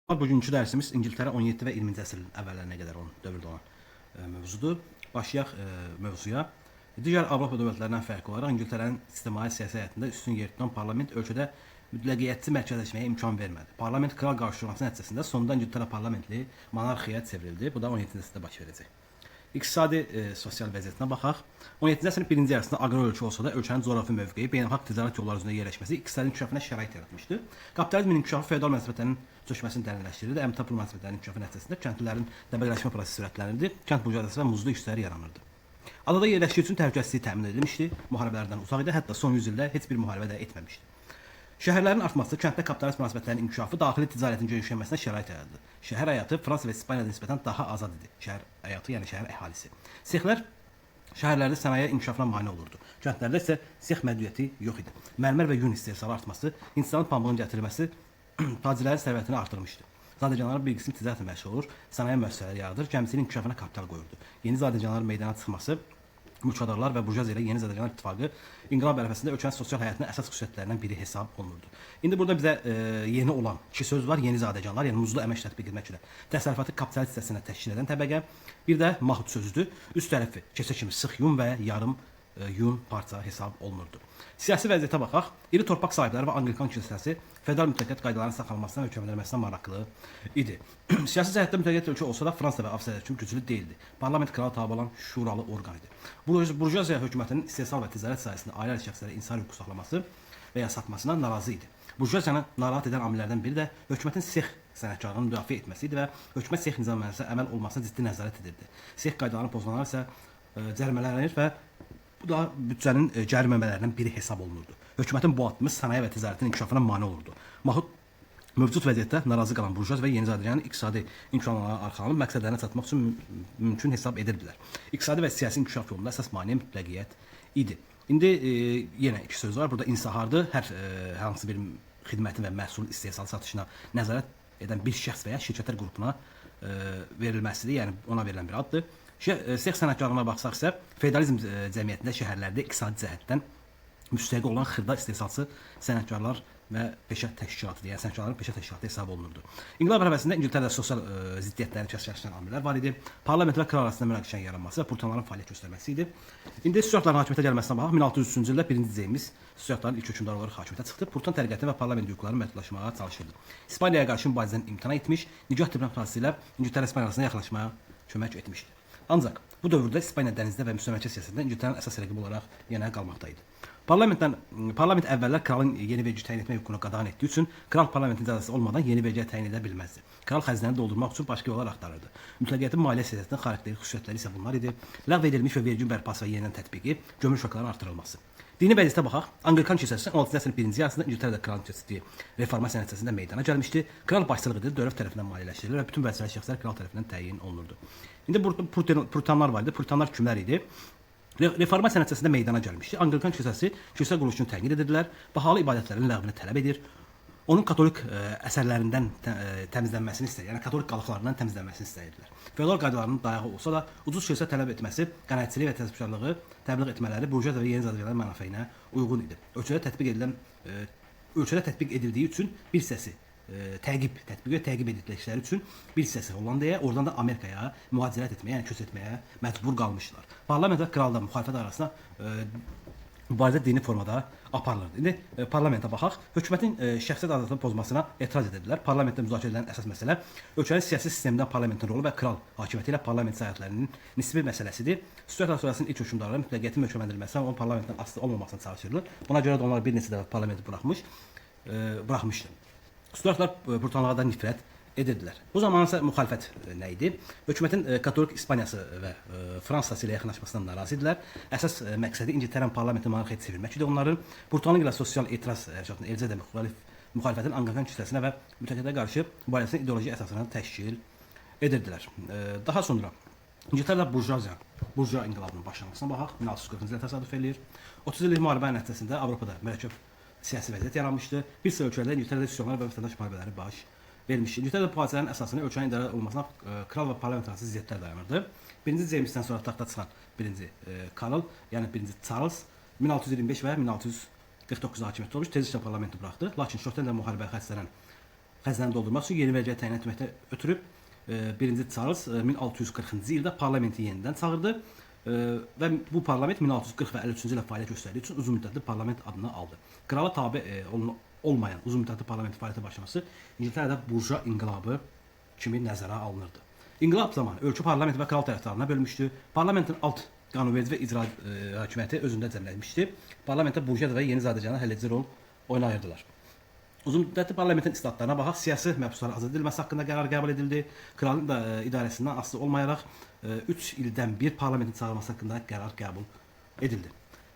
Bugünkü dərsimiz İngiltərə 17 və 20-ci əsrin əvvəllərinə qədər olan dövrdə olan mövzudur. Başlayaq mövzuya. Digər Avropa dövlətlərindən fərqli olaraq İngiltərənin ictimai siyasi həyatında üstün yer tutan parlament ölkədə mütləqiyyətçi mərkəzləşməyə imkan vermədi. Parlament kral qarşıdurması nəticəsində sonda İngiltərə parlamentli monarxiyaya çevrildi. Bu da 17-ci əsrdə baş verəcək. İqtisadi sosial vəziyyətinə baxaq. 17-ci əsrin birinci yarısında aqrar ölkə olsa da ölkənin coğrafi mövqeyi, beynəlxalq ticarət yolları üzərində yerləşməsi iqtisadi inkişafına şərait yaratmışdı. Kapitalizmin inkişafı feodal münasibətlərinin çökməsini dərinləşdirirdi. Əmta pul münasibətlərinin inkişafı nəticəsində kəndlilərin təbəqələşmə prosesi sürətlənirdi, kənd burjuaziyası və muzlu işçiləri yaranırdı. Adada yerləşdiyi üçün təhlükəsizlik təmin edilmişdi, müharibələrdən uzaq idi, hətta son 100 ildə heç bir müharibə də etməmişdi. Şəhərlərin artması, kənddə kapitalist münasibətlərinin inkişafı daxili ticarətin genişlənməsinə şərait yaratdı. Şəhər həyatı Fransa və İspaniyada nisbətən daha azad idi. Şəhər həyatı, yəni şəhər əhalisi. Sexlər şəhərlərdə sənaye inkişafına mane olurdu. Kəndlərdə isə sex məhdudiyyəti yox idi. Mərmər və yun istehsalı artması, Hindistanın pambığın gətirilməsi tacirlərin sərvətini artırmışdı. Zadəganların bir qismi ticarətlə məşğul olur, sənaye müəssisələri yaradır, gəmiçiliyin inkişafına kapital qoyurdu. Yeni zadəganların meydana çıxması mülkədarlar və burjuaziya ilə yeni zadəganlar ittifaqı inqilab ərəfəsində ölkənin sosial həyatının əsas xüsusiyyətlərindən biri hesab olunurdu. İndi burada bizə yeni olan iki söz var. Yeni zadəganlar, yəni muzlu əmək tətbiq etməklə təsərrüfatı kapitalist hissəsinə təşkil edən təbəqə, bir də mahud sözüdür. Üst tərəfi keçə kimi sıx yun və yarım yun parça hesab olunurdu. Siyasi vəziyyətə baxaq. İri torpaq sahibləri və Anglikan kilsəsi feodal mütləqiyyət qaydalarının saxlanılmasına və möhkəmləndirilməsinə maraqlı idi. Siyasi cəhətdə mütləqiyyət ölkə olsa da Fransa və Avstriya kimi güclü deyildi. Parlament krala tabe olan şuralı orqan idi. Burjuaziya hökumətinin istehsal və ticarət sahəsində ayrı-ayrı şəxslərə insan hüququ saxlaması və ya satmasına narazı idi. Burjuaziyanı narahat edən amillərdən biri də hökumətin sex sənətkarlığını müdafiə etməsi idi və hökumət sex nizamnaməsinə əməl olmasına ciddi nəzarət edirdi. Sex qaydalarını pozanlar isə cərimələnir və bu da büdcənin gəlir mənbələrindən biri hesab olunurdu. Hökumətin bu addımı sənaye və ticarətin inkişafına mane olurdu. Mahud mövcud vəziyyətdə narazı qalan burjuaz və yeni zadəganın iqtisadi imkanlara arxalanıb məqsədlərinə çatmaq üçün mümkün hesab edirdilər. İqtisadi və siyasi inkişaf yolunda əsas maneə mütləqiyyət idi. İndi yenə iki söz var. Burada insahardır. Hər hansı bir xidmətin və məhsulun istehsal satışına nəzarət edən bir şəxs və ya şirkətlər qrupuna verilməsidir. Yəni ona verilən bir addır. Sex sənətkarlığına baxsaq isə feodalizm cəmiyyətində şəhərlərdə iqtisadi cəhətdən müstəqil olan xırda istehsalçı sənətkarlar və peşə təşkilatıdır. Yəni sənətkarların peşə təşkilatı hesab olunurdu. İnqilab ərəfəsində İngiltərədə sosial ziddiyyətlərin kəskinləşən amillər var idi. Parlament və kral arasında münaqişənin yaranması və puritanların fəaliyyət göstərməsi idi. İndi Stuartların hakimiyyətə gəlməsinə baxaq. 1603-cü ildə 1-ci Ceyms Stuartların ilk hökmdarı olaraq hakimiyyətə çıxdı. Puritan təriqəti və parlament hüquqlarını məhdudlaşmağa çalışırdı. İspaniyaya qarşı mübarizədən imtina etmiş, nikah diplomatiyası ilə İngiltərə İspaniya arasında yaxınlaşmaya kömək etmişdi. Ancaq bu dövrdə İspaniya dənizdə və müstəmləkə siyasətində İngiltərənin əsas rəqibi olaraq yenə qalmaqda idi. Parlament əvvəllər kralın yeni vergi təyin etmək hüququnu qadağan etdiyi üçün kral parlamentin icazəsi olmadan yeni vergi təyin edə bilməzdi. Kral xəzinəni doldurmaq üçün başqa yollar axtarırdı. Mütləqiyyətin maliyyə siyasətinin xarakterik xüsusiyyətləri isə bunlar idi: Ləğv edilmiş və vergi bərpası və yenidən tətbiqi, gömrük şoklarının artırılması. Dini vəziyyətə baxaq. Anglikan kilsəsi 16-cı əsrin birinci yarısında İngiltərədə kralın keçirdiyi reformasiya nəticəsində meydana gəlmişdi. Kral başçılıq edir, dövlət tərəfindən maliyyələşdirilir və bütün vəzifəli şəxslər kral tərəfindən təyin olunurdu. İndi burada puritanlar var idi. Puritanlar kimlər idi? Reformasiya nəticəsində meydana gəlmişdi. Anglikan kilsəsi kilsə quruluşunu tənqid edirdilər, bahalı ibadətlərin ləğvini tələb edir. Onun katolik əsərlərindən təmizlənməsini istəyir, yəni katolik qalıqlarından təmizlənməsini istəyirdilər. Feodal qaydalarının dayağı olsa da, ucuz kilsə tələb etməsi, qənaətçilik və təsərrüfkarlığı təbliğ etmələri burjuaziya və yeni zadəganların mənafeyinə uyğun idi. Ölkədə tətbiq edildiyi üçün bir hissəsi təqib edildikləri üçün bir hissəsi Hollandiyaya, oradan da Amerikaya mühacirət etməyə, yəni köç etməyə məcbur qalmışdılar. Parlament və kralda müxalifət arasında mübarizə dini formada aparılırdı. İndi parlamentə baxaq. Hökumətin şəxsiyyət azadlığını pozmasına etiraz edirdilər. Parlamentdə müzakirə edilən əsas məsələ ölkənin siyasi sistemində parlamentin rolu və kral hakimiyyəti ilə parlament səlahiyyətlərinin nisbi məsələsidir. Stuart sürəsinin ilk hökmdarları mütləqiyyətin möhkəmləndirilməsinə və onun parlamentdən asılı olmamasına çalışırdı. Buna görə də onlar bir neçə dəfə parlamenti buraxmışdı. Stuartlar puritanlığa da nifrət edirdilər. Bu zaman isə müxalifət nə idi? Hökumətin katolik İspaniyası və Fransası ilə yaxınlaşmasından narazı idilər. Əsas məqsədi İngiltərənin parlamenti monarxiyaya çevirmək idi onların. Puritanlıq ilə sosial etiraz hərəkatının, eləcə də müxalifətin Anglikan kilsəsinə və mütləqiyyətə qarşı mübarizəsinin ideoloji əsasını təşkil edirdilər. Daha sonra İngiltərədə burjua inqilabının başlanmasına baxaq. 1640-cı ildə təsadüf eləyir. 30 illik müharibə nəticəsində Avropada mürəkkəb siyasi vəziyyət yaranmışdı. Bir sıra ölkələrdə İngiltərədə üsyanlar və vətəndaş müharibələri baş vermişdi. İngiltərədə bu hadisələrin əsasını ölkənin idarə olunmasına kral və parlament arası ziddiyyətlər dayanırdı. 1-ci Cemsdən sonra taxta çıxan 1-ci Karl, yəni 1-ci Charles 1625 və 1649 hakimiyyətdə olmuş, tezliklə parlamenti buraxdı. Lakin Şotlandiya müharibə xərclənən xəzinəni doldurmaq üçün yeni vergi təyin etməkdə ötürü 1-ci Charles 1640-cı ildə parlamenti yenidən çağırdı və bu parlament 1640 və 53-cü ildə fəaliyyət göstərdiyi üçün uzunmüddətli parlament adını aldı. Krala tabe olmayan uzunmüddətli parlament fəaliyyətə başlaması İngiltərədə burjua inqilabı kimi nəzərə alınırdı. İnqilab zamanı ölkə parlament və kral tərəfdarlarına bölünmüşdü. Parlamentin alt qanunverici və icra hakimiyyəti özündə cəmləmişdi. Parlamentdə burjua və yeni zadəganlar həll edici rol oynayırdılar. Uzunmüddətli parlamentin islahatlarına baxaq, siyasi məhbusların azad edilməsi haqqında qərar qəbul edildi. Kralın da idarəsindən asılı olmayaraq 3 ildən bir parlamentin çağırılması haqqında qərar qəbul edildi.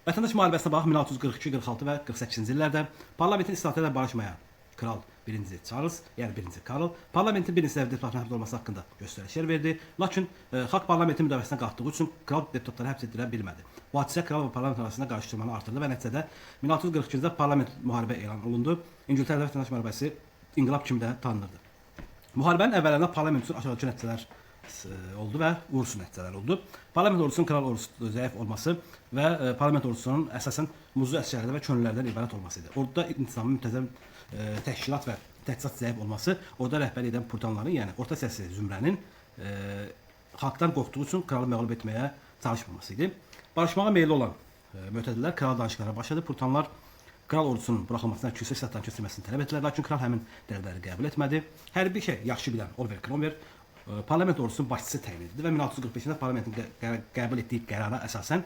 Vətəndaş müharibəsinə baxaq, 1642, 46 və 48-ci illərdə parlamentin islahatları ilə barışmayan kral 1-ci Charles, yəni 1-ci Karl, parlamentin bir neçə deputatının həbs olunması haqqında göstərişlər verdi. Lakin xalq parlamentin müdafiəsinə qalxdığı üçün kral deputatları həbs etdirə bilmədi. Bu hadisə kral və parlament arasında qarışdırmanı artırdı və nəticədə 1642-ci ildə parlament müharibə elan olundu. İngiltərədə vətəndaş müharibəsi inqilab kimi də tanınırdı. Müharibənin əvvəllərində parlament üçün aşağıdakı nəticələr oldu və uğursuz nəticələr oldu. Parlament ordusunun kral ordusu zəif olması və parlament ordusunun əsasən muzlu əsgərlərdən və könüllülərdən ibarət olması idi. Orduda intizamlı, müntəzəm təşkilat və təchizat zəif olması orada rəhbərlik edən puritanların, yəni orta siyasi zümrənin xalqdan qorxduğu üçün kralı məğlub etməyə çalışmaması idi. Barışmağa meyilli olan mötədillər kral danışıqlara başladı. Puritanlar kral ordusunun buraxılmasına, kilsə islahatlarının keçirilməsini tələb etdilər, lakin kral həmin tələbləri qəbul etmədi. Hərbi şey yaxşı bilən Oliver Cromwell parlament ordusunun başçısı təyin edildi və 1645-ci ildə parlamentin qəbul etdiyi qərara əsasən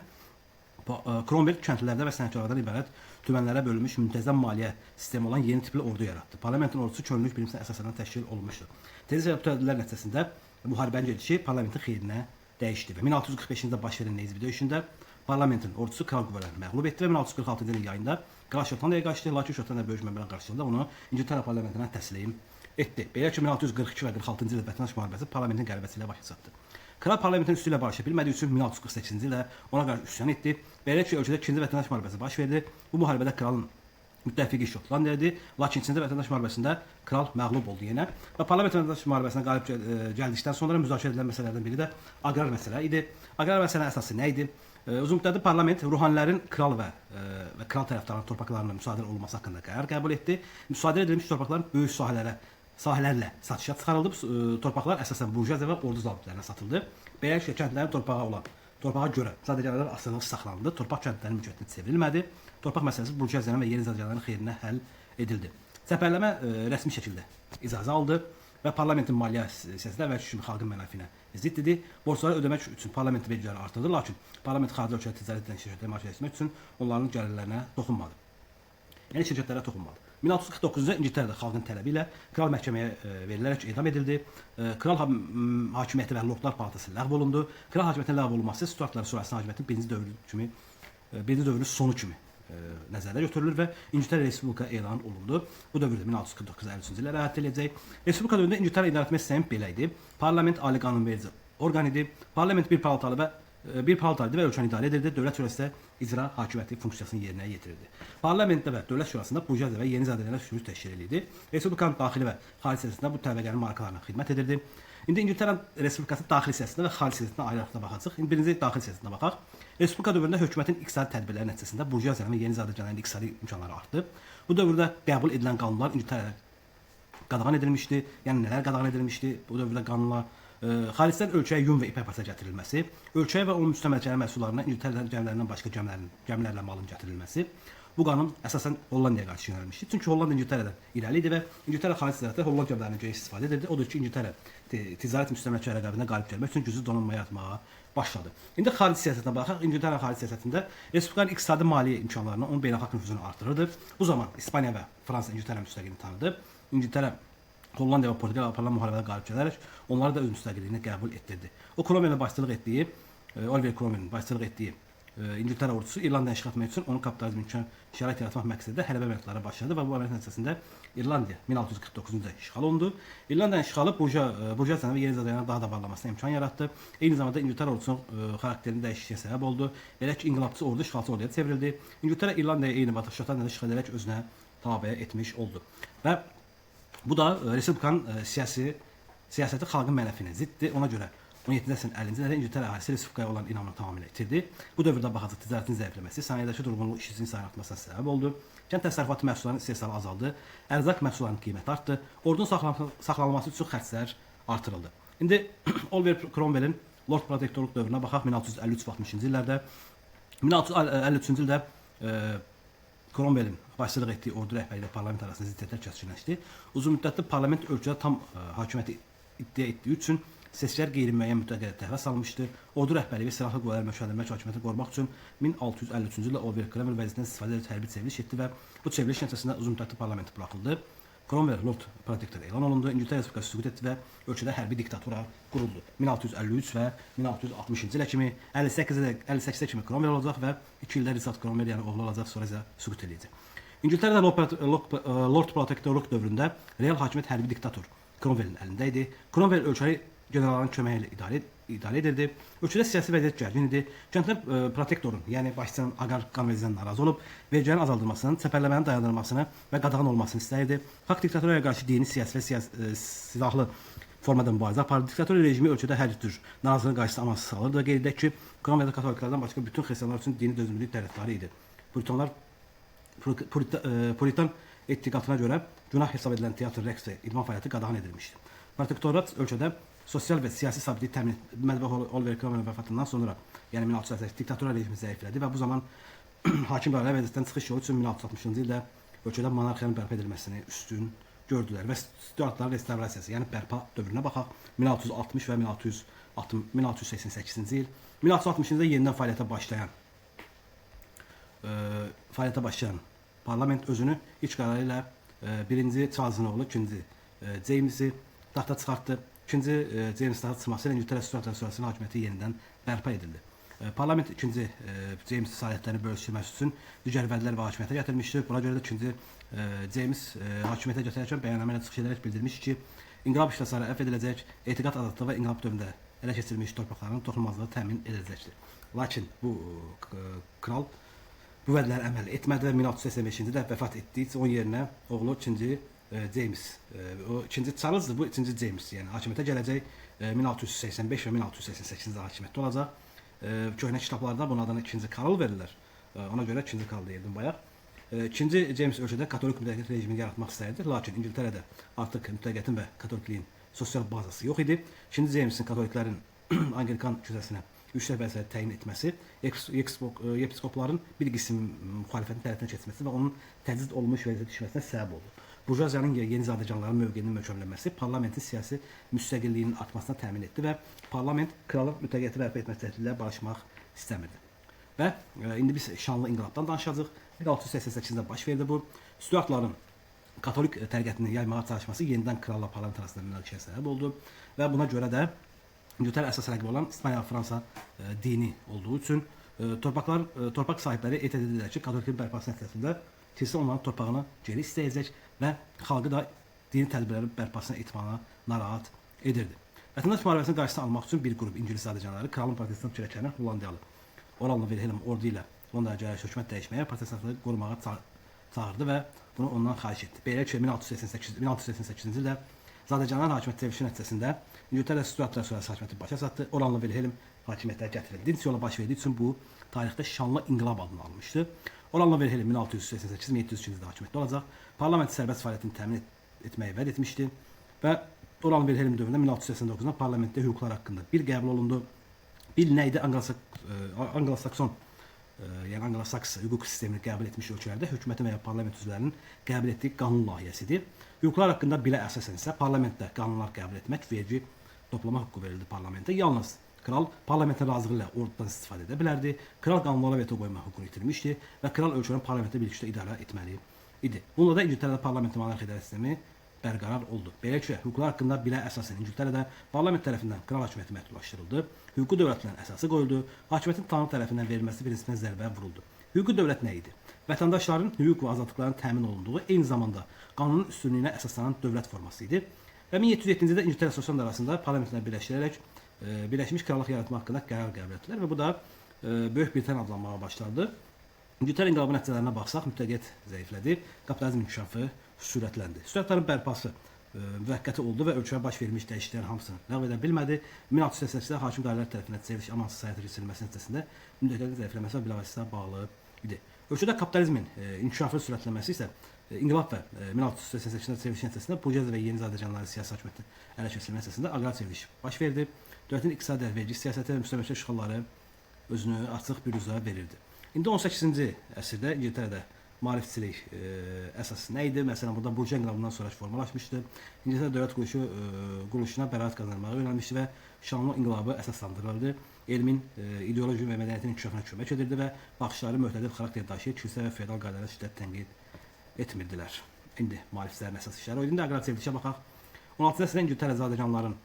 Cromwell kəndlilərdə və sənətkarlardan ibarət tümənlərə bölünmüş müntəzəm maliyyə sistemi olan yeni tipli ordu yaratdı. Parlamentin ordusu könüllülük prinsipinə əsasən təşkil olunmuşdu. Tez və tədbirlər nəticəsində müharibənin gedişi parlamentin xeyrinə dəyişdi və 1645-ci ildə baş verən Neyzbi döyüşündə parlamentin ordusu kral qüvvələrini məğlub etdi və 1646-cı ilin yayında kral Şotlandiyaya qaçdı, lakin Şotlandiya böyük məbləğ qarşılığında onu İngiltərə parlamentinə təslim etdi. Belə ki, 1642 və 46-cı ildə vətəndaş müharibəsi parlamentin qələbəsi ilə başa çatdı. Kral parlamentin üstü ilə barışa bilmədiyi üçün 1648-ci ildə ona qarşı üsyan etdi. Belə ki, ölkədə ikinci vətəndaş müharibəsi baş verdi. Bu müharibədə kralın müttəfiqi Şotlandiya idi. Lakin ikinci vətəndaş müharibəsində kral məğlub oldu yenə. Və parlament vətəndaş müharibəsinə qalib gəldikdən sonra müzakirə edilən məsələlərdən biri də aqrar məsələ idi. Aqrar məsələnin əsası nə idi? Uzunmüddətli parlament ruhanilərin kral və kral tərəfdarlarının torpaqlarına müsadirə olunması haqqında qərar qəbul etdi. Müsadirə edilmiş torpaqların böyük sahələrlə satışa çıxarıldı. Torpaqlar əsasən burjuaziya və ordu zabitlərinə satıldı. Beləliklə kəndlərin torpağa görə zadəganların asılılığı saxlanıldı. Torpaq kəndlərin mülkiyyətinə çevrilmədi. Torpaq məsələsi burjuaziyanın və yeni zadəganların xeyrinə həll edildi. Çəpərləmə rəsmi şəkildə icazə aldı və parlamentin maliyyə siyasəti əvvəlki kimi xalqın mənafinə zidd idi. Borcları ödəmək üçün parlament vergiləri artırdı, lakin parlament xarici ölkədə ticarət edən şirkətləri maliyyələşdirmək üçün onların gəlirlərinə toxunmadı. Yəni şirkətlərə toxunmadı. 1649-cu İngiltərədə xalqın tələbi ilə kral məhkəməyə verilərək edam edildi. Kral hakimiyyəti və lordlar palatası ləğv olundu. Kral hakimiyyətinin ləğv olunması Stuartlar sülaləsinin hakimiyyətinin birinci dövrünün sonu kimi nəzərdə götürülür və İngiltərə Respublika elan olundu. Bu dövrdə 1649-53-cü illər əhatə edəcək. Respublika dövründə İngiltərə idarəetmə sistemi belə idi. Parlament ali qanunverici orqan idi. Parlament bir palatalı və ölkəni idarə edirdi. Dövlət şurası da icra hakimiyyəti funksiyasını yerinə yetirirdi. Parlamentdə və dövlət şurasında burjuaziya və yeni zadələrə sürü təşkil edirdi. Respublikanın daxili və xarici siyasətində bu təbəqənin maraqlarına xidmət edirdi. İndi İngiltərə Respublikası daxili siyasətinə və xarici siyasətinə ayrı-ayrılıqda baxacağıq. İndi birinci daxili siyasətinə baxaq. Respublika dövründə hökumətin iqtisadi tədbirləri nəticəsində burjuaziyanın və yeni zadəganların iqtisadi imkanları artdı. Bu dövrdə qəbul edilən qanunlar İngiltərədə qadağan edilmişdi. Yəni nələr qadağan edilmişdi bu dövrdə qanunlar? Xaricdən ölkəyə yun və ipək parça gətirilməsi, ölkəyə və onun müstəmləkələri məhsullarına İngiltərə gəmilərindən başqa gəmilərlə malın gətirilməsi. Bu qanun əsasən Hollandiyaya qarşı yönəlmişdi. Çünki Hollandiya İngiltərədən irəli idi və İngiltərə xarici ticarətdə Holland gəmilərindən geniş istifadə edirdi. Odur ki, İngiltərə ticarət müstəmləkə rəqabətində qalib gəlmək üçün güclü donanma yaratmağa başladı. İndi xarici siyasətinə baxaq. İngiltərə xarici siyasətində Respublikanın iqtisadi maliyyə imkanlarını, onun beynəlxalq nüfuzunu artırırdı. Bu zaman İspaniya və Fransa İngiltərə müstəqilliyini tanıdı. İngiltərə Hollandiya və Portuqaliya aparılan müharibədə qalib gələrək onları da öz müstəqilliyini qəbul etdirdi. O Cromwellin başçılıq etdiyi, Oliver Cromwellin başçılıq etdiyi İngiltərə ordusu İrlandiyanı işğal etmək üçün onun kapitalizm üçün şərait yaratmaq məqsədilə hərbi əməliyyatlara başladı və bu əməliyyat nəticəsində İrlandiya 1649-cu ildə işğal olundu. İrlandiyanın işğalı burjuaziyanın və yeni zadəganların daha da varlanmasına imkan yaratdı. Eyni zamanda İngiltərə ordusunun xarakterinin dəyişikliyə səbəb oldu. Belə ki, inqilabçı ordu işğalçı orduya çevrildi. İngiltərə İrlandiyaya eyni vaxtda Şotlandiyanı işğal edərək özünə tabe etmiş oldu. Və bu da Respublikanın siyasəti xalqın mənəfinə ziddir. Ona görə 17-ci əsrin 50-ci illərində İngiltərə əhalisi respublikaya olan inamını tamamilə itirdi. Bu dövrdə baxacaq ticarətin zəifləməsi, sənayedəki durğunluq işsizliyin sayının artmasına səbəb oldu. Kənd təsərrüfatı məhsullarının istehsalı azaldı, ərzaq məhsullarının qiyməti artdı, ordunun saxlanılması üçün xərclər artırıldı. İndi Oliver Cromwell'in Lord Protektorluq dövrünə baxaq 1653-60-cı illərdə. 1653-cü ildə Cromwell'in başçılıq etdiyi ordu rəhbəri ilə parlament arasında ziddiyyətlər kəskinləşdi. Uzunmüddətli parlament ölkədə tam hakimiyyəti iddia etdiyi üçün seçkilər qeyri-müəyyən müddətə qədər təxirə salmışdı. Ordu rəhbərliyi və silahlı qüvvələri möhkəmləndirmək, hakimiyyəti qorumaq üçün 1653-cü ildə Oliver Cromwell vəziyyətindən istifadə edərək hərbi çevriliş etdi və bu çevriliş nəticəsində uzunmüddətli parlament buraxıldı. Cromwell Lord Protektor elan olundu. İngiltərə Respublikası süqut etdi və ölkədə hərbi diktatura quruldu. 1653 və 1660-cı ilə kimi 58-ə kimi Cromwell olacaq və 2 ildə Richard Cromwell, yəni oğlu olacaq, sonra isə süqut eləyəcək. İngiltərədə Lord Protektorluq dövründə real hakimiyyət hərbi diktator Cromwellin əlində idi. Cromwell ölkəni generalların köməyi ilə idarə edirdi. Ölkədə siyasi vəziyyət gərgin idi. Kəndlər protektorun, yəni başçının aqar qanvericidən narazı olub, vergilərin azaldılmasını, çəpərləmənin dayandırılmasını və qadağan olmasını istəyirdi. Xalq diktatoraya qarşı dini, siyasi və silahlı formada mübarizə apardı. Diktator rejimi ölkədə hər cür narazılığın qarşısında amansız salırdı. Qeyd edək ki, Cromwell katoliklərdən başqa bütün xristianlar üçün dini dözümlülük tərəfdarı idi. Puritan etiqadına görə günah hesab edilən teatr, rəqs və idman fəaliyyəti qadağan edilmişdi. Protektorat ölkədə sosial və siyasi sabitliyi təmin etmədi və Oliver Cromwellin vəfatından sonra, yəni 1688 diktatura rejimi zəiflədi və bu zaman hakim dairələr vəziyyətdən çıxış yolu üçün 1660-cı ildə ölkədə monarxiyanın bərpa edilməsini üstün gördülər və Stuartların restavrasiyası, yəni bərpa dövrünə baxaq. 1660 və 1688-ci il. 1660-cı ildə yenidən fəaliyyətə başlayan parlament özünü ilk qərarı ilə birinci Charles'ın oğlu ikinci James'i taxta çıxartdı. İkinci James taxta çıxması ilə İngiltərə Stuartlar sülaləsinin hakimiyyəti yenidən bərpa edildi. Parlament ikinci James səlahiyyətlərini bölüşdürməsi üçün digər vədlər və hakimiyyətə gətirmişdi. Buna görə də ikinci James hakimiyyətə gətirərkən bəyannamə ilə çıxış edərək bildirmiş ki, inqilab iştirakçıları əfv ediləcək, etiqad azadlığı və inqilab dövründə ələ keçirilmiş torpaqların toxunulmazlığı təmin ediləcəkdir. Lakin bu kral bu vədlərə əməl etmədi və 1685-ci ildə vəfat etdiyi üçün onun yerinə oğlu ikinci James, o ikinci Charles'dır, bu ikinci James, yəni hakimiyyətə gələcək. 1685 və 1688-ci ildə hakimiyyətdə olacaq. Köhnə kitablarda bunun adına ikinci Karl verirlər. Ona görə ikinci Karl deyirdim bayaq. İkinci James ölkədə katolik mütləqiyyət rejimini yaratmaq istəyirdi, lakin İngiltərədə artıq mütləqiyyətin və katolikliyin sosial bazası yox idi. İkinci Jamesin katoliklərin Anglikan kilsəsinə yüksək vəzifələri təyin etməsi, yepiskopların bir qism müxalifətin tərəfinə keçməsi və onun təcrid olunmuş vəziyyətə düşməsinə səbəb oldu. Burjuaziyanın yeni zadəganların mövqeyinin möhkəmlənməsi parlamentin siyasi müstəqilliyinin artmasına təmin etdi və parlament kralın mütləqiyyəti bərpa etmək cəhdi ilə barışmaq istəmirdi. Və indi biz şanlı inqilabdan danışacağıq. 1688-də baş verdi bu. Stuartların katolik təriqətini yaymağa çalışması yenidən kralla parlament arasında münaqişəyə səbəb oldu və buna görə də İngiltərə əsas rəqibi olan İspaniya və Fransa dini olduğu üçün torpaq sahibləri etiraz edirlər ki, katolikliyin bərpası nəticəsində kilsə onların torpağını geri istəyəcək və xalqı da dini tədbirlərin bərpasına etmana narahat edirdi. Vətəndaş müharibəsinin qarşısını almaq üçün bir qrup İngilis zadəganları kralın protestant kürəkəni Hollandiyalı Oranlı Wilhelm ordu ilə Londona gələrək hökumət dəyişməyə, protestantlığı qorumağa çağırdı və bunu ondan xahiş etdi. Belə ki, 1688-ci ildə zadəganların hakimiyyət çevrilişi nəticəsində İngiltərə Stuartlar sülaləsi hakimiyyəti başa çatdı. Oranlı Wilhelm hakimiyyətə gətirildi. Dinc yola baş verdiyi üçün bu tarixdə şanlı inqilab adını almışdı. Oranlı Wilhelm 1688-1702-ci ildə hakimiyyətdə olacaq. Parlament sərbəst fəaliyyətini təmin etməyi vəd etmişdi və Oranlı Wilhelm dövründə 1689-da parlamentdə hüquqlar haqqında bir qəbul olundu. Bil nə idi? Anglo-Sakson, yəni Anglo-Saks hüquq sistemini qəbul etmiş ölkələrdə hökumətin və ya parlament üzvlərinin qəbul etdiyi qanun layihəsidir. Hüquqlar haqqında bilə əsasən isə parlamentdə qanunlar qəbul etmək, vergi toplama hüququ verildi parlamentə. Yalnız kral parlamentin razılığı ilə ordudan istifadə edə bilərdi. Kral qanunlara veto qoyma hüququnu itirmişdi və kral ölkənin parlamentdə birlikdə idarə etməli idi. Bununla da İngiltərədə parlamentin monarxiya idarə sistemi bərqərar oldu. Belə ki, hüquqlar haqqında bilə əsasən İngiltərədə parlament tərəfindən kral hakimiyyəti məhdudlaşdırıldı, hüquqi dövlətlərin əsası qoyuldu, hakimiyyətin tanrı tərəfindən verilməsi prinsipinə zərbə vuruldu. Hüquqi dövlət nə idi? Vətəndaşların hüquq və azadlıqlarının təmin olunduğu, eyni zamanda qanunun üstünlüyünə əsaslanan dövlət forması idi. Və 1707-ci ildə İngiltərə Şotlandiya arasında parlamentlər birləşdirərək Birləşmiş Krallıq yaratmaq haqqında qərar qəbul etdilər və bu da Böyük Britaniya adlanmağa başladı. İngiltərə inqilabı nəticələrinə baxsaq, mütləqiyyət zəiflədi, kapitalizm inkişafı sürətləndi. Stuartların bərpası müvəqqəti oldu və ölkəyə baş vermiş dəyişikliklərin hamısını ləğv edə bilmədi. 1688-də hakim dairələr tərəfindən çevriliş amansız həyata keçirilməsi nəticəsində mütləq zəifləməsi və bilavasitə bağlı idi. Ölkədə kapitalizmin inkişafı sürətlənməsi isə inqilab və 1688-də çevriliş nəticəsində burjuaziya və yeni zadəganların siyasi hakimiyyətin ələ keçirilməsi nəticəsində aqrar çevriliş baş verdi. Dövlətin iqtisadi vergi siyasəti və müstəmləkə işğalları özünü açıq büruzə verirdi. İndi 18-ci əsrdə İngiltərədə maarifçilik əsas nə idi? Məsələn, burada burjua inqilabından sonra formalaşmışdı. İngiltərə dövlət quruluşuna bəraət qazanmağa yönəlmişdi və şanlı inqilabı əsaslandırıldı. Elmin, ideoloji və mədəniyyətin inkişafına kömək edirdi və baxışları möhtədil xarakter daşıyır, kilsə və feodal qaydalara şiddət tənqid etmirdilər. İndi maarifçilərin əsas işləri o idi. İndi aqrar çevrilişə baxaq. 16-cı əsrdə İngiltərə zadəganların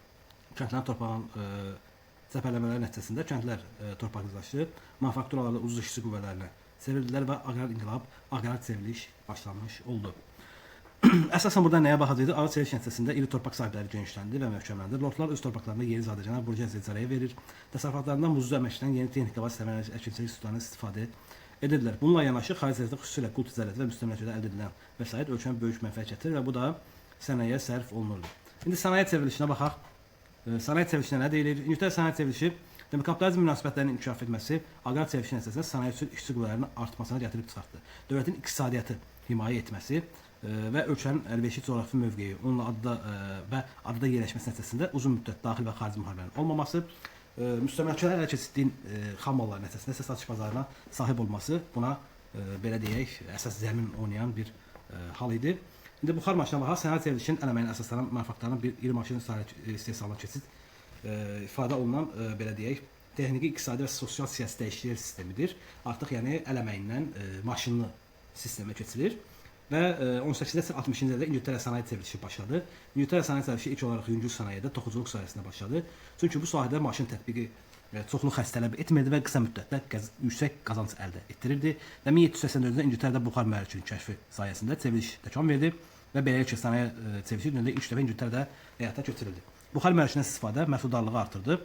kəndlərin torpağın zəfərləmələri nəticəsində kəndlər torpaqsızlaşdı, manufakturalarda ucuz işçi qüvvələrinə çevrildilər və aqrar inqilab, aqrar çevriliş başlanmış oldu. Əsasən burada nəyə baxacaqdı? Aqrar çevriliş nəticəsində iri torpaq sahibləri genişləndi və möhkəmləndi. Lordlar öz torpaqlarında yeni zadəgana burjuaziya icarəyə verir. Təsərrüfatlarından muzlu əməkçidən yeni texnika vasitələrlə əkinçilik üsullarından istifadə edirdilər. Bununla yanaşı xarici ticarətdə, xüsusilə qul ticarəti və müstəmləkədə əldə edilən vəsait ölkənin böyük mənfəət gətirir və bu da sənayeyə sərf olunurdu. İndi sənaye çevrilişinə baxaq. Sənaye çevrilişinə nə deyilir? İngiltərə sənaye çevrilişi, demək, kapitalizm münasibətlərinin inkişaf etməsi aqrar çevrilişi nəticəsində sənaye üçün işçi qüvvələrinin artmasına gətirib çıxartdı. Dövlətin iqtisadiyyatı himayə etməsi və ölkənin əlverişli coğrafi mövqeyi, onunla adada və adada yerləşməsi nəticəsində uzun müddət daxil və xarici müharibələrin olmaması, müstəmləkələr ələ keçirdiyin xam mallar nəticəsində isə satış bazarına sahib olması buna belə deyək, əsas zəmin oynayan bir hal idi. İndi buxar maşına baxaq, sənaye çevrilişinin əl əməyinə əsaslanan manufakturaların bir iri maşın istehsalına keçid ifadə olunan, belə deyək, texniki, iqtisadi və sosial siyasi dəyişikliklər sistemidir. Artıq yəni əl əməyindən maşınlı sistemə keçilir və 18-ci əsr 60-cı illərdə İngiltərə sənaye çevrilişi başladı. İngiltərə sənaye çevrilişi ilk olaraq yüngül sənayedə, toxuculuq sahəsində başladı. Çünki bu sahədə maşın tətbiqi çoxlu xərc tələb etmirdi və qısa müddətdə yüksək qazanc əldə etdirirdi. Və 1784-də İngiltərədə buxar mühərrikinin kəşfi sayəsində çevriliş təkan verdi və beləliklə sənaye çevrilişi dünyada ilk dəfə İngiltərədə həyata keçirildi. Buxar mühərrikindən istifadə məhsuldarlığı artırdı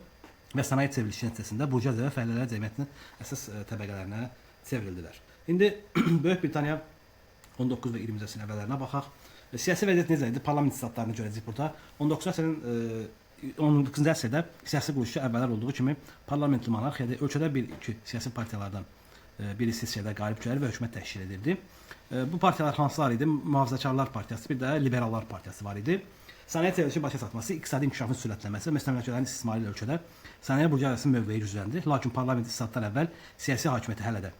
və sənaye çevrilişi nəticəsində burjuaziya və fəhlələr cəmiyyətinin əsas təbəqələrinə çevrildilər. İndi Böyük Britaniya 19 və 20-ci əsrin əvvəllərinə baxaq. Siyasi vəziyyət necə idi? Parlament islahatlarını görəcəyik burada. 19-cu əsrin 19-cu əsrdə siyasi quruluşu əvvəllər olduğu kimi parlamentli monarxiyada ölkədə bir-iki siyasi partiyalardan biri sessiyada qalib gəlir və hökumət təşkil edirdi. Bu partiyalar hansılar idi? Mühafizəkarlar partiyası, bir də liberallar partiyası var idi. Sənaye çevrilişinin başa çatması, iqtisadi inkişafın sürətlənməsi və müstəmləkələrin istismarı ilə ölkədə sənaye burjuaziyasının mövqeyi gücləndi. Lakin parlament islahatlar əvvəl siyasi hakimiyyəti hələ də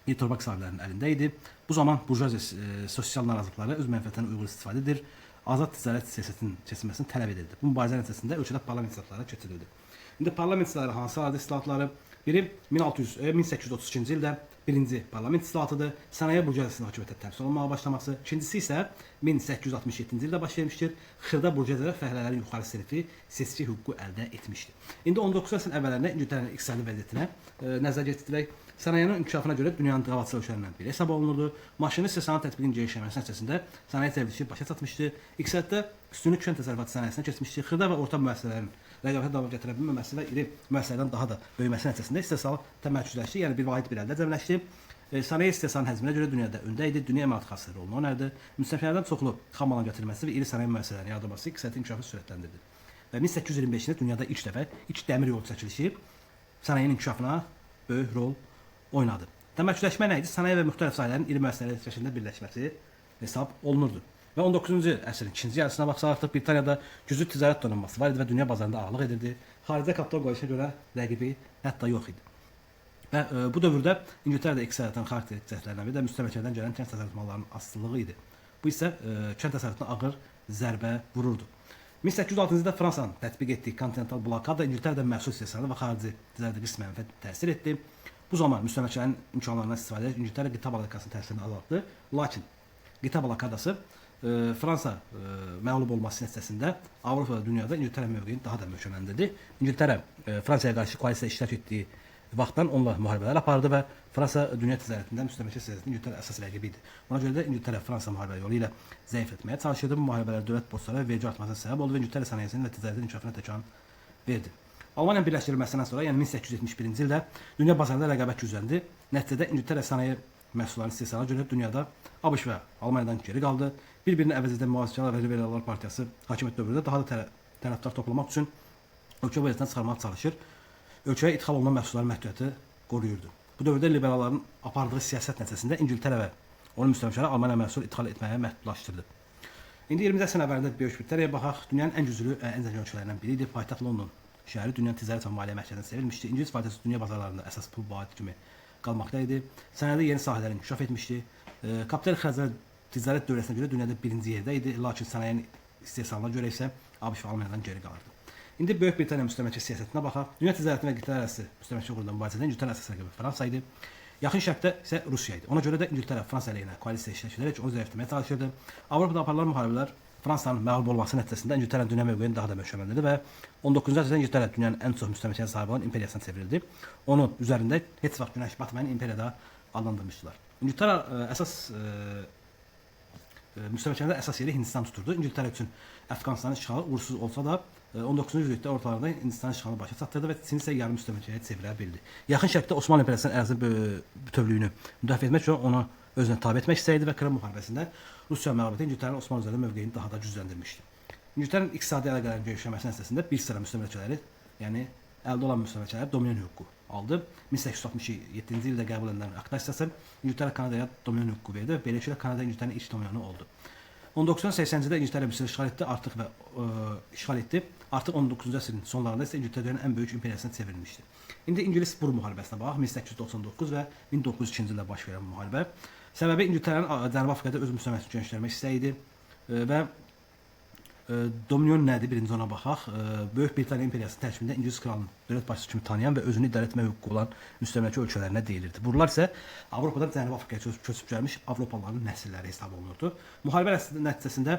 iri torpaq sahiblərinin əlində idi. Bu zaman burjuaziya sosial narazılıqları öz mənfəətlərinə uyğun istifadə edir, azad ticarət siyasətinin keçirilməsini tələb edirdi. Bu mübarizə nəticəsində ölkədə parlament islahatları keçirildi. İndi parlament islahatları hansılardır islahatları? Biri 1832-ci ildə birinci parlament islahatıdır. Sənaye burjuaziyasının hakimiyyətə təmsil olunmağa başlaması. İkincisi isə 1867-ci ildə baş vermişdir. Xırda burjuaziya və fəhlələrin yuxarı sinifi seçki hüququ əldə etmişdi. İndi 19-cu əsrin əvvəllərində İngiltərənin iqtisadi vəziyyətinə nəzər gətirək. Sənayenin inkişafına görə dünyanın qabaqcıl ölkələrindən biri hesab olunurdu. Maşını istehsalın tətbiqinin genişlənməsi nəticəsində sənaye çevrilişi başa çatmışdı. İqtisadda üstünlük kənd təsərrüfatı sənayesinə keçmişdi. Xırda və orta müəssisələrin rəqabətə davam gətirə bilməməsi və iri müəssisələrdən daha da böyüməsi nəticəsində istehsal təmərküzləşdi, yəni bir vahid bir əldə cəmləşdi. Sənaye istehsalının həcminə görə dünyada öndə idi, dünya emalatı xassələri rolunu oynardı. Müstəmləkələrdən çoxlu xam malın gətirilməsi və iri sənaye müəssisələrinin yaradılması iqtisadi inkişafı sürətləndirdi. Və 1825-ci ildə dünyada ilk dəfə ilk dəmir yolu çəkilişi sənayenin inkişafına böyük rol oynadı. Təmərküzləşmə nə idi? Sənaye və müxtəlif sahələrin iri müəssisələr şəklində birləşməsi hesab olunurdu. Və 19-cu əsrin ikinci yarısına baxsaq, artıq Britaniyada güclü ticarət donanması var idi və dünya bazarında ağırlıq edirdi. Xaricdə kapital qoyuluşuna görə rəqibi hətta yox idi. Və bu dövrdə İngiltərədə iqtisadiyyatın xarakterik cəhətlərindən biri də müstəmləkələrdən gələn kənd təsərrüfatı mallarının asılılığı idi. Bu isə kənd təsərrüfatına ağır zərbə vururdu. 1806-cı ildə Fransanın tətbiq etdiyi kontinental blokada İngiltərədə məhsul istehsalı və xarici ticarətə qismən mənfi təsir etdi. Bu zaman müstəmləkələrin imkanlarından istifadə edərək İngiltərə qitə blokadasının təsirini azaltdı. Lakin qitə blokadası Fransa məğlub olması nəticəsində Avropa və dünyada İngiltərə mövqeyini daha da möhkəmləndirdi. İngiltərə Fransaya qarşı koalisiyada iştirak etdiyi vaxtdan onunla müharibələr apardı və Fransa dünya ticarətində müstəmləkə siyasətində İngiltərə əsas rəqibi idi. Ona görə də İngiltərə Fransa müharibələri yolu ilə zəiflətməyə çalışırdı. Bu müharibələr dövlət borcları və vergi artmasına səbəb oldu və İngiltərə sənayesinin və ticarətin inkişafına təkan verdi. Almaniyanın birləşdirilməsindən sonra, yəni 1871-ci ildə dünya bazarında rəqabət gücləndi. Nəticədə İngiltərə sənaye məhsullarının istehsalına görə dünyada ABŞ və Almaniyadan geri qaldı. Bir-birini əvəz edən mühafizəkarlar və liberallar partiyası hakimiyyət dövründə daha da tərəfdar toplamaq üçün ölkə vəziyyətindən çıxarmağa çalışır. Ölkəyə idxal olunan məhsulların məhdudiyyəti qoruyurdu. Bu dövrdə liberalların apardığı siyasət nəticəsində İngiltərə və onun müstəmləkələri Almaniya məhsul idxal etməyə məhdudlaşdırdı. İndi 20-ci əsrin əvvəlində Böyük Britaniyaya baxaq. Dünyanın ən güclü, ən zəngin ölkələrindən biri idi. Paytaxt London şəhəri dünyanın ticarət və maliyyə mərkəzinə çevrilmişdi. İngilis valyutası dünya bazarlarında əsas pul vahidi kimi qalmaqda idi. Sənayedə yeni sahələr inkişaf etmişdi. Kapital xərcləri ticarət dövrəsinə görə dünyada birinci yerdə idi. Lakin sənayenin istehsalına görə isə ABŞ və Almaniyadan geri qalırdı. İndi Böyük Britaniya müstəmləkə siyasətinə baxaq. Dünya ticarətinin və qitələr arası müstəmləkə uğrunda mübarizədə İngiltərə əsas rəqibi Fransa idi. Yaxın Şərqdə isə Rusiya idi. Ona görə də İngiltərə Fransa əleyhinə koalisiya təşkil edərək onu zəifləməyə çalışırdı. Avropada aparılan müharibələr Fransanın məğlub olması nəticəsində İngiltərənin dünya mövqeyini daha da möhkəmləndirdi və 19-cu əsrdə İngiltərə dünyanın ən çox müstəmləkəyə sahib olan imperiyasına çevrildi. Onu üzərində heç vaxt günəş batmayan imperiyada adlandırmışdılar. İngiltərə əsas müstəmləkələrdə əsas yeri Hindistan tuturdu. İngiltərə üçün Əfqanistanın işğalı uğursuz olsa da 19-cu yüzillikdə ortalarında Hindistan işğalını başa çatdırdı və Çini isə yarım müstəmləkəyə çevirə bildi. Yaxın Şərqdə Osmanlı İmperiyasının ərazi bütövlüyünü müdafiə etmək üçün onu özünə tabe etmək istəyirdi və Krım müharibəsində Rusiya məğlubiyyəti İngiltərənin Osmanlı üzərində mövqeyini daha da gücləndirmişdi. İngiltərənin iqtisadi əlaqələrinin genişlənməsi nəticəsində bir sıra müstəmləkələri, yəni əldə olan müstəmləkələri dominion hüququ aldı. 1867-ci ildə qəbul edilən aktasiyası İngiltərə Kanadaya dominion hüququ verdi və beləliklə Kanada İngiltərənin ilk dominionu oldu. 1980-ci ildə İngiltərə Misri işğal etdi, artıq və işğal etdi. Artıq 19-cu əsrin sonlarında isə İngiltərə dünyanın ən böyük imperiyasına çevrilmişdi. İndi İngilis-Bur müharibəsinə baxaq. 1899 və 1902-ci ildə baş verən müharibə. Səbəbi İngiltərənin Cənubi Afrikada öz müstəmləkəsini genişləndirmək istəyi idi və dominion nədir? Birinci ona baxaq. Böyük Britaniya imperiyasının tərkibində İngilis kralını dövlət başçısı kimi tanıyan və özünü idarə etmə hüququ olan müstəmləkə ölkələrinə deyilirdi. Bunlar isə Avropadan Cənubi Afrikaya köçüb gəlmiş Avropalıların nəsilləri hesab olunurdu. Müharibə nəticəsində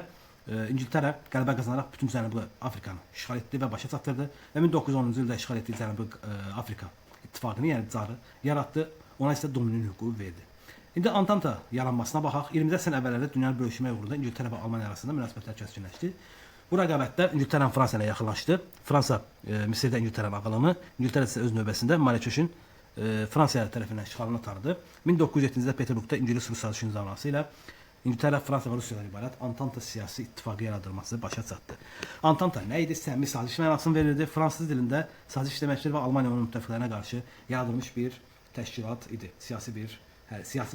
İngiltərə qələbə qazanaraq bütün Cənubi Afrikanı işğal etdi və başa çatdırdı və 1910-cu ildə işğal etdiyi Cənubi Afrika ittifaqını, yəni CAR-ı yaratdı. Ona isə dominion hüququ verdi. İndi Antanta yaranmasına baxaq. 20-ci əsrin əvvəllərində dünyanın bölüşmək uğrunda İngiltərə və Almaniya arasında münasibətlər kəskinləşdi. Bu rəqabətdə İngiltərə Fransa ilə yaxınlaşdı. Fransa Misirdə İngiltərənin ağalığını, İngiltərə isə öz növbəsində Marrakeşin Fransa tərəfindən işğalını tanıdı. 1907-ci ildə Peterburqda İngilis-Rus sazişi imzalanması ilə İngiltərə, Fransa və Rusiyadan ibarət Antanta siyasi ittifaqı yaradılması başa çatdı. Antanta nə idi? Səmimi saziş mənasını verirdi. Fransız dilində saziş deməkdir və Almaniya onun müttəfiqlərinə qarşı yaradılmış bir təşkilat idi. Siyasi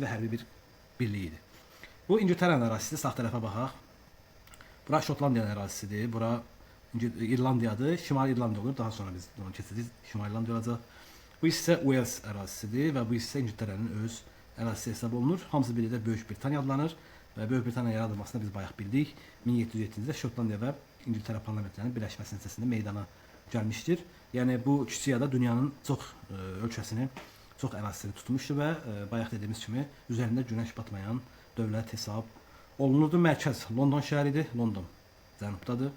və hərbi bir birlik idi. Bu İngiltərənin ərazisidir. Sağ tərəfə baxaq. Bura Şotlandiyanın ərazisidir. Bura İrlandiyadır. Şimali İrlandiya olur. Daha sonra biz onu keçəcəyik. Şimali İrlandiya olacaq. Bu hissə Wales ərazisidir və bu hissə İngiltərənin öz ərazisi hesab olunur. Hamısı birlikdə Böyük Britaniya adlanır və Böyük Britaniya yaradılmasını biz bayaq bildik. 1707-ci ildə Şotlandiya və İngiltərə parlamentlərinin birləşməsi nəticəsində meydana gəlmişdir. Yəni bu kiçik ada dünyanın çox ölkəsini, çox ərazisini tutmuşdu və bayaq dediyimiz kimi üzərində günəş batmayan dövlət hesab olunurdu. Mərkəz London şəhəri idi. London cənubdadır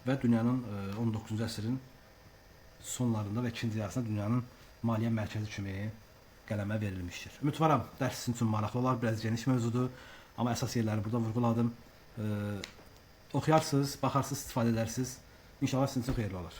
və dünyanın 19-cu əsrin sonlarında və ikinci yarısında dünyanın maliyyə mərkəzi kimi qələmə verilmişdir. Ümidvaram dərs sizin üçün maraqlı olar, biraz geniş mövzudur, amma əsas yerləri burada vurğuladım. Oxuyarsınız, baxarsınız, istifadə edərsiniz. İnşallah sizin üçün xeyirli olar.